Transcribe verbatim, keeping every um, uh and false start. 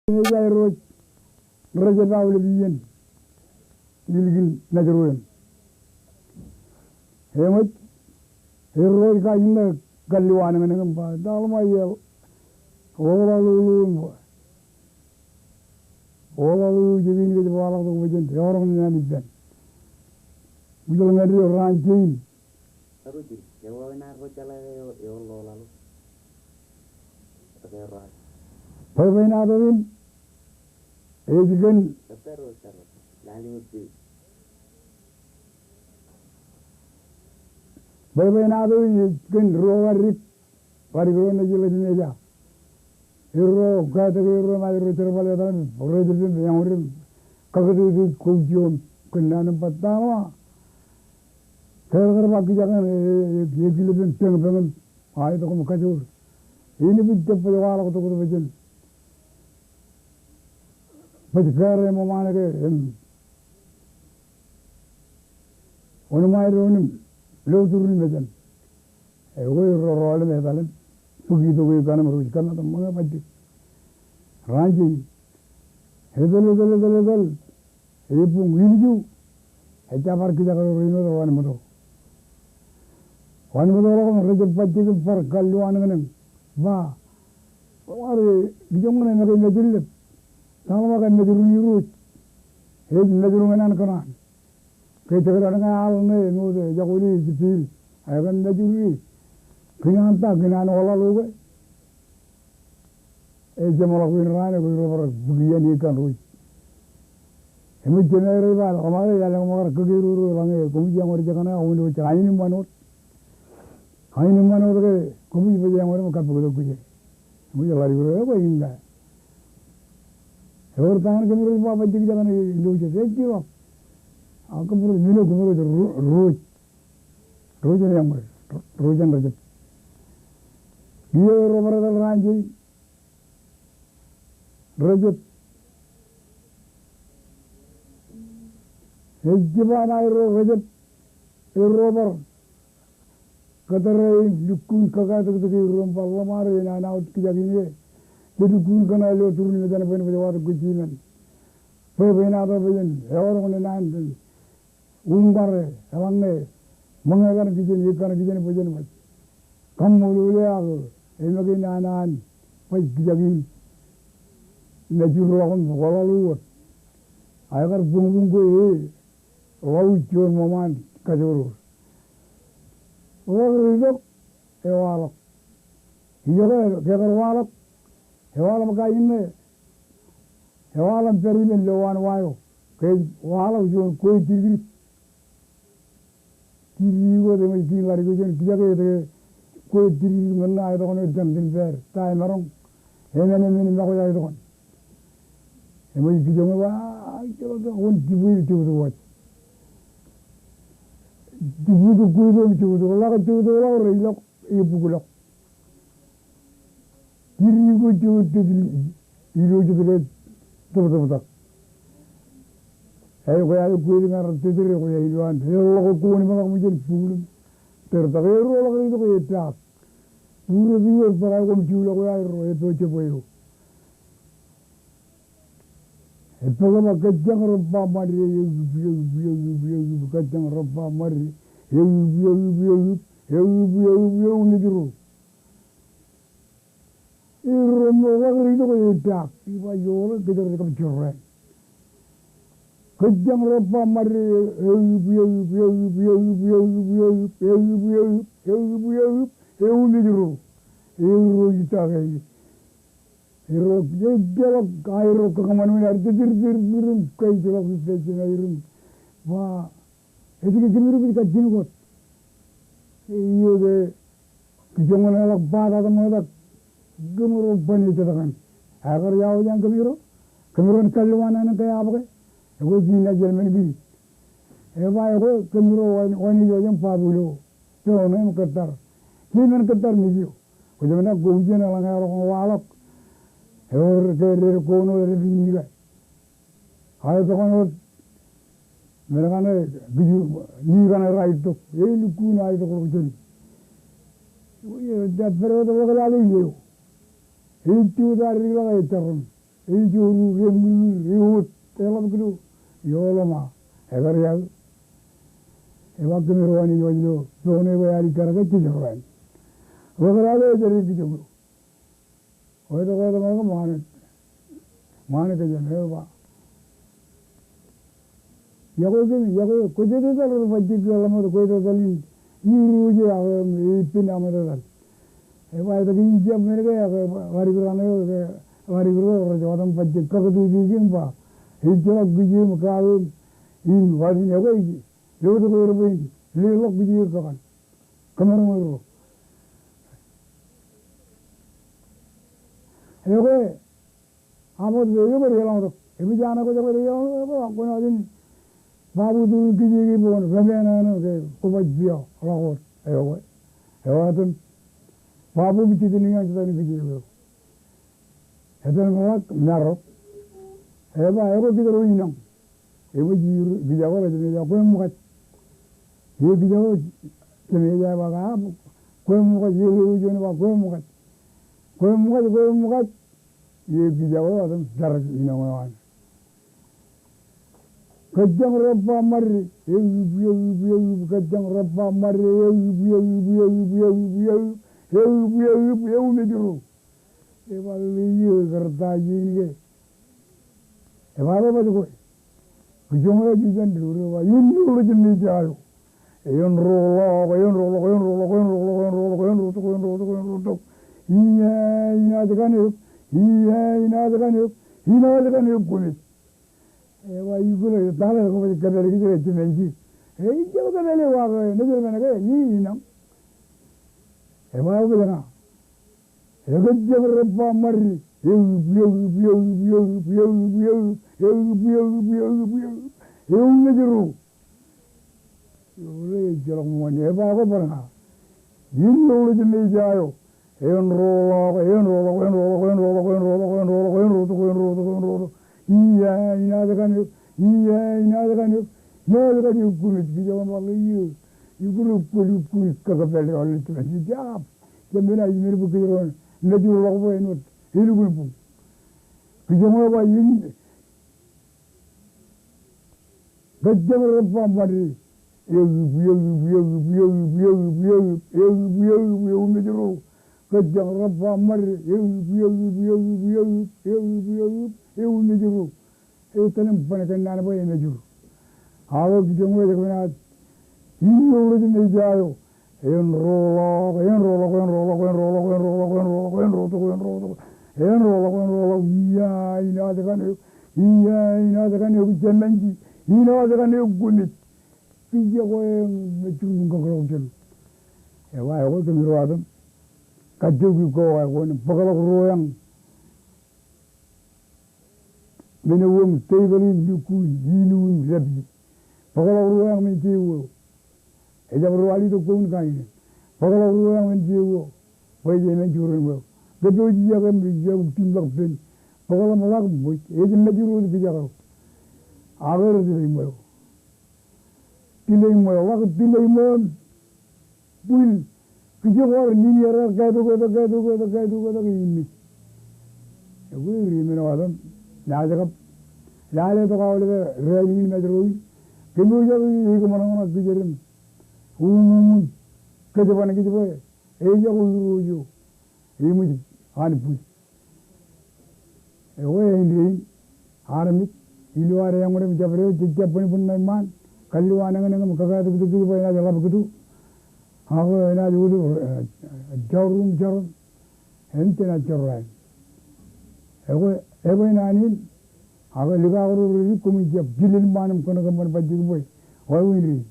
Ej aerro rej jab aolep iien ilikin mājro eṇ. Eṃōj, erro ej kajinnā kalliwanōñṇōñ im ba, "Etal ṃae ioḷaḷ, ioḷaḷ eo, ioḷaḷ eo, ioḷaḷ eo, ioḷaḷ eo, jekien kōj waḷọk tok bwe jen eọroñ naan ippān." Ujjeḷ ñan ro raan jein. Bwebwenato in ej kōn, bwebwenato in ej kōn ro ḷaddik, ḷaddik ro nejin ḷaddik neja. Erro katak erro im aerro jerbal etal im rej jab eñwōr im kakūtūtū kōj ioon kōn naan im ba, "Etal ṃae, ke kar ba kijak eṇ, e, e, e, ekilep im peñpeñ im aetok im kajoor. Inepij jab baj waḷọk tok bwe jen baj kōrā ṃōṃaan ke im wōnṃae doon im lo turin mejān." Ekwe erro rọọl im etal im bōk itok eo kaṇ im rej kōmat im ṃōñā bajjek. Raan jein, etal, etal, etal, etal. Ebuñ ilju, ejja bar kijak ro rein wōt, wanṃōtḷọk. Wanṃōtḷọk im rej jab bajjek im bar kalliwanōñṇōñ. Ba, "Ware, kijoñ ñan e make mājellep. Etal ṃae ke mājro in Irooj. Ej mājro ñan an kōṇaan. Ke jekdọọn ñe aḷ ṇe āinwōt ejako ṇe ej pil, ak ke mājro in, kōn an ta, kōn an ioḷaḷ eo ke?" Ej jeṃḷọk wōt raan eo, ekwe erro bar bōk iien ekkan ro. Eṃōj, jemāer ej ba, "Ḷōṃaro, eḷaññe ṃōkaj kōkero ro, eḷaññe koṃij eñwōr jekdọọn ñe aṃ wōnṃaanḷọk, ain im ṃanwōt. Ain im ṃanwōt ke koṃij baj eñwōr im kappok tok kōj e." Eṃōj, ḷaddik ro, "Ekwe, iññā." Ewōr ta eṇ kōmro ej ba bajjek jekdọọn ilo jet, ejjeḷọk. Ak kōmro, men eo kōmro ej ro-, rooj. Rooj in eṃṃan, ro-, rooj in rejab. Kiiō erro bar etal raan jein. Rejab. Ejjab an aerro rejab. Erro bar kōttar e im lukkuun kōkaatōktōk erro im ba, "Ḷōṃaro, enana wōt kijak in ke. Ej lukkuun kōṇaan lo turin mejān bwe en baj waḷọk kōj ippān. Bwebwenato bwe jen eọroñ naan ippān. Uñbar e, eḷaññe ṃōñā kaṇ kijen, ekkan kijen bwe jen baj kaṃṃoolol e ak emake naan an baj kijak in mājro ḷọk im ioḷaḷ eo wōt. Ak ekar buñbuñ kwe e ḷọuj juon ṃōṃaan kajoor." Ḷọk ri itok, ewaḷọk. Ijoke ke kar waḷọk, ewaḷọk kain ṇe, ewaḷọk im pād ippān lowaan wa eo. Ke waḷọk juon kwe dikdik. Dikdik wōt, eṃōj kiin ḷaddik eo juon, kijak etke kwe dikdik men ṇe aetok ṇe ejjañin pād. Ta emaroñ, emān, emān im aikuj aetok ṇe. Eṃōj kijoñ e ba, "A, ejjeḷọk, wōn jibwe eo jebwōj?" Jibwe tok kwe eo im jebwōj, ḷak jebwōj ḷọk, rej ilọk, ebukḷọk. Dikdik eo jebwōj tok ilo jet ke tōptōptak. Ekwe aō kwe eo ñan rej tōtōre, ekwe aō ilowaan, eḷḷọk kōn im ḷọk ṃōjin bukḷọk im tōrtak. Erro ḷọk ri itok, epaak. Būrōt eo epaak, ekwe im juḷọk eo aerro, epo jebwe eo. Epaak im ba, "Kōjjañ rej ba ṃadde, eūp, eūp, eūp, eūp, kōjjañ rej ba ṃadde, eūp, eūp, eūp, eūp, eūp, eūp, eūp, mājro." Erro ṃōk ḷak ri itok, epaak. Ej ba, "Ioḷe, kōjro rej kab jorrāān. Kōjjañ rej ba ṃadde, eūp, eūp, eūp, eūp, mājro." Erro ej ta ke Erro, ejjeḷọk, aerro kōṃanṃan wōt, aer tōtōr, tōtōr im kaijḷọk ippān jiṃaer im ba, "Etke kōmro pād kajjien wōt?" Iiō ke kijoñ ñan eḷak ba ta ṃokta, kōmro ban jet kaṇ. Ak kar iọkwe jān kōmro, kōmro en kalliwanōk ñan ke aṃ ke, ekwe kiin ej jelṃae kiin. Ej ba, "Ekwe kōmro wōn, wōn ej wōj im ba bwilo, pooṇe im kōttar. Kiin men kōttar mej eo." Kwōj men ak kōj jen eḷaññe eḷọk waḷọk. Ewōr ke dede kōn wōt dāpin ika. Aetok ṇe wōt men kaṇe kij, ni kaṇe raar itok. Elukkuun aetok ḷọk jān. Ewōr ej pād wōt ḷọk lale eo. Ej jutak ri ḷọk ej jarrōṃ. Ej joor ur, ej ṃwiḷiḷ, ej wōt, eḷap kōto. Ioḷaṃa, ekar iọkwe. Ej ba kōmro an ej waj ilo, poṇe bwe alikkar ke jej ro an. Ḷōkrak eo ej jar ilo kijjien eo. Eo tok eo tok ṃaan, ṃaan kōjām eo ba. Iọkwe kōm, iọkwe, kwōj etetal ro bajjek ke ḷōmṇak, kwōj etetal in iruj e ak epen aṃ etetal. Ej ba etke in jab men ke ak ḷadik raan eo ke ḷadik ro rej wōt im bajjek kakūtūtū ijin ba. Ejjeḷọk kijeeṃ kaaṃ in wōt in ekwe ej lotok er bwe in leḷọk kijeeṃ kakan. Kōṃaroñ er ro. Ekwe, aṃ wōt eo ej ḷōmṇak. Eṃōj an kwōj ḷōmṇak, ekwe, ak kwōn wōt in babu turin kijeek e bwe kwōn remenana ke kwō baj piọḷọk wōt. Ekwe, eo etan babu im jitōnñoul an jitōnñoul kijeek eo. Etan ḷak marok. Ej ba, ekwe, kōjro inaṃ. Eṃōj, kijak eo ej ba, kwe ṃōkaj. Eo kijak eo ej ba, kwe ṃōkaj. Eo eo juon ej ba, kwe ṃōkaj. Kwe ṃōkaj, kwe ṃōkaj. Eo kijak eo etan jar inaṃ eo an. Kōjjaṃ rebba ṃadde, eub, eub, eub, kōjjaṃ rebba ṃadde, eub, eub, eub, eub, eub, eub, eub mej ro. Ej ba, ḷe iiō, kar ta iien ke. Ej ba, ḷe baj kwe. Kijoñ eo ej juon ḷe, ej ba, in ḷọk jemān eo. Eoon ro ḷọk, eoon ro ḷọk, eoon ro ḷọk, eoon ro tok, eoon ro tok, eoon ro tok. Iiō, inaaj kaṇ eok, iiō, inaaj kaṇ eok, inaaj kaṇ eok kwōmej. Ej ba, ikōṇaan, ta ḷe kwōj kōpād kōj ke jemān eo. Ej jab kōpād eo ak nejūṃ men ke, inaṃ. Ej ba, eo pād ña. Ekōjjaṃ rebba ṃadde, eub, eub, eub mej ro. Eo ḷe ejjeḷọk ṃool, ej ba, ekwe bar ña. In ḷọk jemān eo. Eoon ro ḷọk, eoon ro ḷọk, eoon ro tok, eoon ro tok, eoon ro tok. Iiō, inaaj kaṇ eok, iiō, inaaj kaṇ eok, inaaj kaṇ eok kwōmej. Kijak eo ej ba, ḷe iiō. Ikōṇaan kwōj, kwōj kōpād eo ḷe jemān eo. Jab. Jab men eo ej men bwe kōjro mej ro ḷọk bwe āinwōt elukkuun buñ. Kijoñ eo ej ba in. Kōjjaṃ rebba ṃadde. Eub, eub, eub, eub, eub, eub, eub, eub, eub mej ro. Kōjjaṃ rebba ṃadde. Eub, eub, eub, eub, eub, eub mej ro. Etal im ban kōnnaan bwe emej ro. Ak kijoñ eo ej kōṇaan. In ḷọk jemān eo. Eoon ro ḷọk, eoon ro ḷọk, eoon ro tok, eoon ro tok. Eoon ro ḷọk, eoon ro ḷọk. Iiō, inaaj kaṇ eok. Iiō, inaaj kaṇ eok jemān eo. Inaaj kaṇ eok kwōmej. Kijak eo ej mej ro im kōkḷọk jān. Ej ba, ekwe kōmro wōt im kajjojo ko, ekwe kwōn bōkḷọk ruo eañ. Men eo im tebōḷ in, lukkuun, inu im dāpij. Bōkḷọk ruo eañ men jeiū eo. Ejab ruo alitok ko in kain in. Bōkḷọk ruo eañ men jeiū eo. Bwe ej emān juon ro eo. Kōpooj iiō ke ej jab uktimḷọk pen. Bōkḷọk im ḷak im wōj. Ej mej ro wōt kijak eo. Ak er tile iṃweo. Tile iṃweo, ḷak tile iṃweo. Bwil, kijeek eo ren in er, katok, katok, katok, katok, katok, katok, im mej. Ekwe ri men eo aṃ, naaj kab lale tok aolep rālik in mej ro in. Kōmwōj ak ej kōṃanṃan ak kijer im uṃwuṃ im kōjban kōj bwe ejako irooj eo eṃōj an bwil. Ekwe āindein armej ilo ad eọñōd im jabdewōt jej jab bōnbōn ṇa iṃaan, kalliwaan eñin im kōkātōktōk kōj bwe enaaj ḷap kōto. Ak enaaj wōt, eh, jaur im jarom. Im jenaaj jerain. Ekwe, ekwe naan in, ak likao ro redik koṃij jab jilel iṃaan im kōṇak iṃaan bajjek bwe wāween rein.